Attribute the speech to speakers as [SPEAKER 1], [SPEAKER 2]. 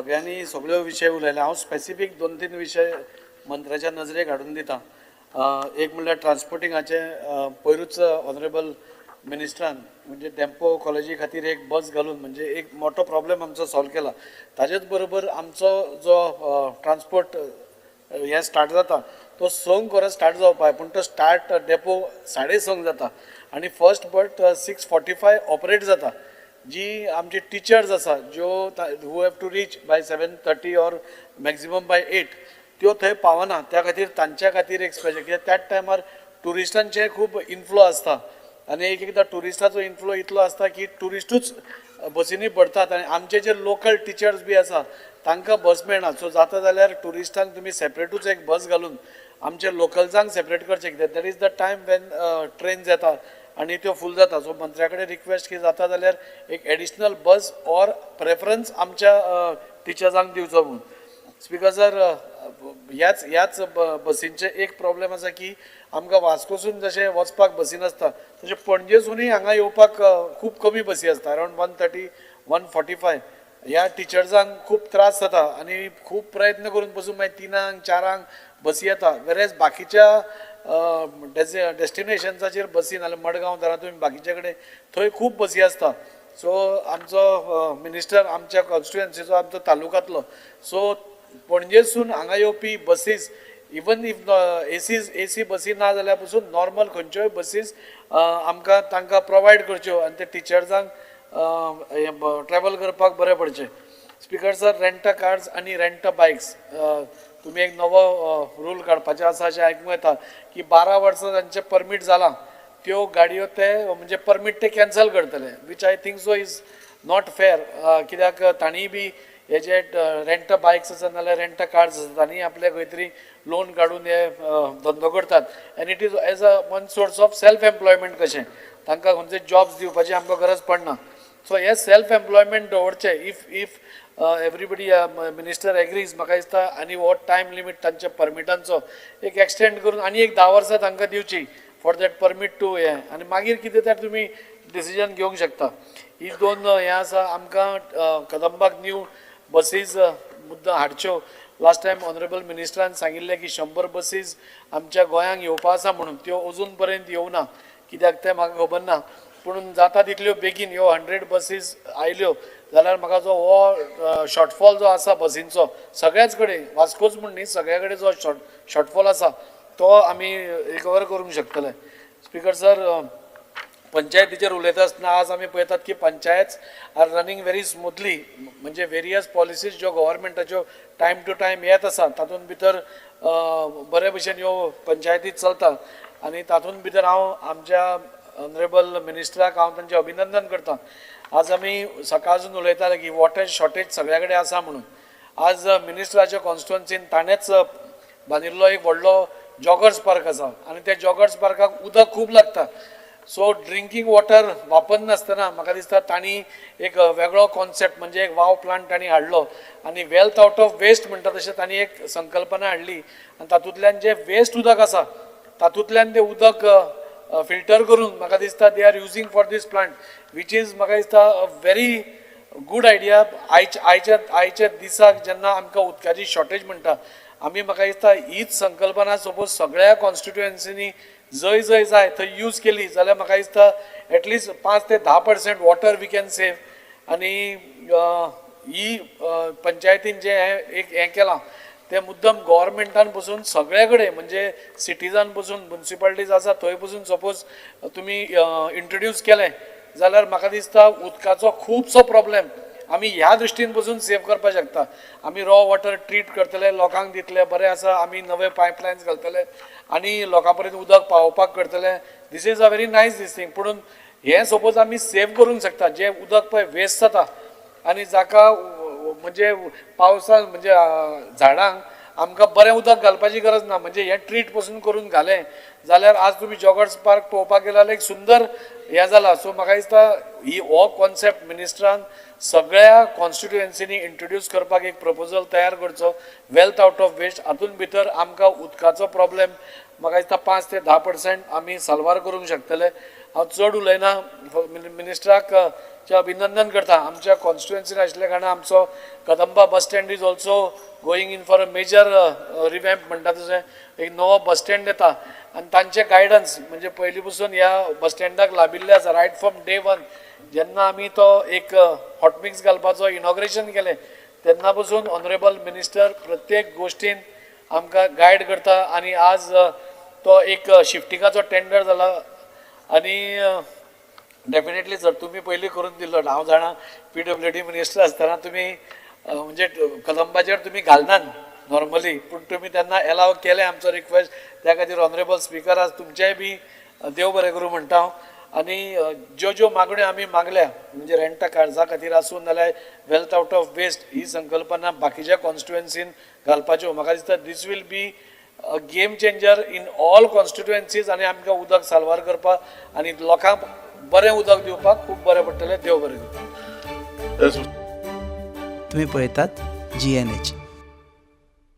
[SPEAKER 1] सगळ्यांनी सगळ्यो विशय उलयले. हांव स्पेसिफीक दोन तीन विशय मंत्र्याच्या नजरेक हाडून दिता. एक म्हणल्यार ट्रान्सपोर्टिंगाचें. पयरूच ऑनरेबल मिनिस्टरान म्हणजे डेम्पो कॉलेजी खातीर एक बस घालून म्हणजे एक मोठो प्रॉब्लेम आमचो सॉल्व केला. ताजेच बरोबर आमचो जो ट्रान्सपोर्ट हें स्टार्ट जाता तो संक वरां स्टार्ट जावपा, पूण तो स्टार्ट डेपो 6:30 जाता आनी फर्स्ट बट 6:45 ऑपरेट जाता. जी आमची टिचर्स आसा ज्यो who have to reach by 7:30 or maximum by 8, त्यो थंय पावना. त्या खातीर तांच्या खातीर एक स्पेशल, कित्याक त्याच टायमार ट्युरिस्टांचे खूब इनफ्लो आसता आनी एक एकदां ट्युरिस्टाचो इनफ्लो इतलो आसता की ट्युरिस्टूच बसींनी भरतात आनी आमचे जे लोकल टिचर्स बी आसा तांकां बस मेळना. सो जाता जाल्यार ट्युरिस्टांक तुमी सेपरेटूच एक बस घालून आमचे लोकल्सांक सेपरेट करचें, कित्याक that is the time when trains येता आनी त्यो फूल जाता. सो मंत्र्या कडेन रिक्वेस्ट की जाता जाल्यार एक एडिशनल बस ऑर प्रेफरन्स आमच्या टिचर्सांक दिवचो म्हणून. स्पिकर सर, ह्याच ह्याच बसींचे एक प्रॉब्लेम आसा की आमकां वास्कोसून जशें वचपाक बसी नासता, तशें पणजेसूनय हांगा येवपाक खूब कमी बसी आसता, अरावंड 1:30, 1:45. ह्या टिचर्सांक खूब त्रास जाता आनी खूब प्रयत्न करून पसून मागीर 3ांक 4ांक बसी येता, वेरेज बाकीच्या डेस्टिनेशन्साचेर बसी नाल्यार मडगांव धरा तुमी, बाकीचे कडेन थंय खूब बसी आसता. सो आमचो मिनिस्टर आमच्या कॉन्स्टिट्युएन्सीचो, आमचो तालुकांतलो, सो पणजेसून हांगा येवपी buses, even if AC बसी ना जाल्यार पसून नॉर्मल खंयच्योय बसीस आमकां तांकां प्रोवायड करच्यो आनी ते टिचर्सांक ट्रॅवल करपाक बरें पडचें. स्पिकर सर, रेंट कार्स आनी रेंट बायक्स, तुमी एक नवो रूल काडपाचें आसा अशें आयकूंक येता की 12 वर्सां तांचें परमीट जालां त्यो गाडयो ते म्हणजे परमीट ते कॅन्सल करतले, which I think so is not fair, कित्याक तांणी बी हे जे रेंट बायक्स आसा नाल्यार रेंट कार्स आसा, तांणी आपले खंय तरी लोन काडून हे धंदो करतात and it is as a one source of self employment कशें. तांकां खंयचे जॉब्स दिवपाची आमकां गरज पडना. सो हे सेल्फ एम्प्लॉयमेंट दवरचें if everybody, minister agrees, म्हाका दिसता. आनी हो टायम लिमीट तांच्या परमिटांचो एक एक्सटेंड करून आनी एक 10 वर्सां तांकां दिवची फॉर that permit to हें आनी मागीर कितें तें तुमी डिसिजन घेवंक शकता. ही दोन हें आसा. आमकां कदंबाक न्यू बसीस मुद्दाम हाडच्यो. लास्ट टायम ऑनरेबल मिनिस्टरान सांगिल्लें की 100 बसीस आमच्या गोंयांक येवपा आसा म्हणून. त्यो अजून पर्यंत येवना, कित्याक तें म्हाका खबर ना. पूण जाता तितल्यो बेगीन ह्यो 100 बसीस आयल्यो जाल्यार म्हाका जो हो शॉर्टफॉल जो आसा बसींचो सगळ्याच कडेन, वास्कोच म्हूण न्ही, सगळ्या कडेन जो शॉर्टफॉल आसा तो आमी रिकवर करूंक शकतले. स्पिकर सर, पंचायतीचेर उलयता आसतना आज आमी पळयतात की panchayat are running very smoothly, म्हणजे वेरियस पॉलिसीज ज्यो गव्हर्मेंटाच्यो टायम टू टायम येत आसा, तातूंत भितर बरे भशेन ह्यो पंचायती चलता. आनी तातूंत भितर हांव आमच्या ऑनरेबल मिनिस्टराक हांव तांचें अभिनंदन करता. आज आमी सकाळसून उलयताले की वॉटर शॉर्टेज सगळ्या कडेन आसा म्हणून. आज मिनिस्टराच्या कॉन्स्टिट्युएन्सीन ताणेंच बांदिल्लो एक व्हडलो जॉगर्स पार्क आसा आनी त्या जॉगर्स पार्काक उदक खूब लागता. सो ड्रिंकींग वॉटर वापरनासतना म्हाका दिसता तांणी एक वेगळो कॉन्सेप्ट, म्हणजे एक वाव प्लांट तांणी हाडलो आनी वेल्थ आवट ऑफ वेस्ट म्हणटा तशें तांणी एक संकल्पना हाडली आनी तातूंतल्यान जें वेस्ट उदक आसा तातूंतल्यान तें उदक फिल्टर करून म्हाका दिसता they are using for this plant, which is म्हाका दिसता a very good idea. आयच्या दिसाक जेन्ना आमकां उदकाची शॉर्टेज म्हणटा आमी, म्हाका दिसता हीच संकल्पना सपोज सगळ्या कॉन्स्टिट्युएन्सीनी जंय जंय जाय थंय यूज केली जाल्यार म्हाका दिसता एटलिस्ट 5 ते 10% water we can save. आनी ही पंचायतीन जें हें एक हें केलां तें मुद्दम गव्हर्मेंटान पसून सगळे कडेन, म्हणजे सिटीजान पसून मुन्सिपालिटीज आसा थंय पसून सपोज तुमी इंट्रोड्यूस केलें जाल्यार म्हाका दिसता उदकाचो खुबसो प्रॉब्लेम आमी ह्या दृश्टीन पसून सेव करपाक शकता. आमी रॉ वॉटर ट्रीट करतले, लोकांक दितले, बरें आसा. आमी नवे पायपलायन्स घालतले आनी लोकां पर्यंत उदक पावोवपाक करतले. This is a very nice this thing. पुणून हें सपोज आमी सेव करूंक शकता, जें उदक पळय वेस्ट जाता आनी जाका म्हणजे पावसान म्हणजे झाडांक आमकां बरें उदक घालपाची गरज ना, म्हणजे हें ट्रीट पसून करून घालें जाल्यार आज तुमी जॉगर्स पार्क पळोवपाक गेले जाल्यार एक सुंदर हें जाला. सो म्हाका दिसता ही हो कॉन्सेप्ट मिनिस्टरान सगळ्या कॉन्स्टिट्युएन्सीनी इंट्रोड्यूस करपाक एक प्रपोजल तयार करचो. वेल्थ आवट ऑफ वेस्ट हातूंत भितर आमकां उदकाचो प्रॉब्लेम म्हाका दिसता 5 ते 10% आमी साल्वार करूंक शकतले. हांव चड उलयना. मिनिस्टराक चें अभिनंदन करता. आमच्या कॉन्स्टिट्युएन्सीन आशिल्ल्या कारणान आमचो Kadamba bus stand is also going in for a major revamp म्हणटा तशें एक नवो बस स्टँड येता आनी तांचें गायडन्स म्हणजे पयलीं पसून ह्या बस स्टँडाक लाबिल्लें आसा. रायट फ्रॉम डे वन, जेन्ना आमी तो एक हॉटमिक्स घालपाचो इनॉग्रेशन केलें तेन्ना पसून ऑनरेबल मिनिस्टर प्रत्येक गोश्टीन आमकां गायड करता. आनी आज तो एक शिफ्टिंगाचो टेंडर जाला आनी डेफिनेटली सर, तुमी पयलीं करून दिल्लो. हांव जाणा, पीडब्ल्यूडी मिनिस्टर आसतना तुमी म्हणजे कदंबाचेर तुमी घालनात नॉर्मली, पूण तुमी तेन्ना एलाव केलें आमचो रिक्वेस्ट. त्या खातीर ऑनरेबल स्पिकर, आज तुमचेंय बी देव बरें करूं म्हणटा हांव. आनी ज्यो ज्यो मागण्यो आमी मागल्या, म्हणजे रेंटा कार्जा खातीर आसूं नाल्यार वेल्थ आवट ऑफ वेस्ट ही संकल्पना बाकीच्या कॉन्स्टिट्युएन्सीन घालपाच्यो, म्हाका दिसता this will be a game changer in all constituencies आनी आमकां उदक साल्वार करपाक आनी लोकांक बरें उदक दिवपाक खूब बरें पडटलें. देव बरें करूं.
[SPEAKER 2] तुम्ही पळयतात जीएनएच.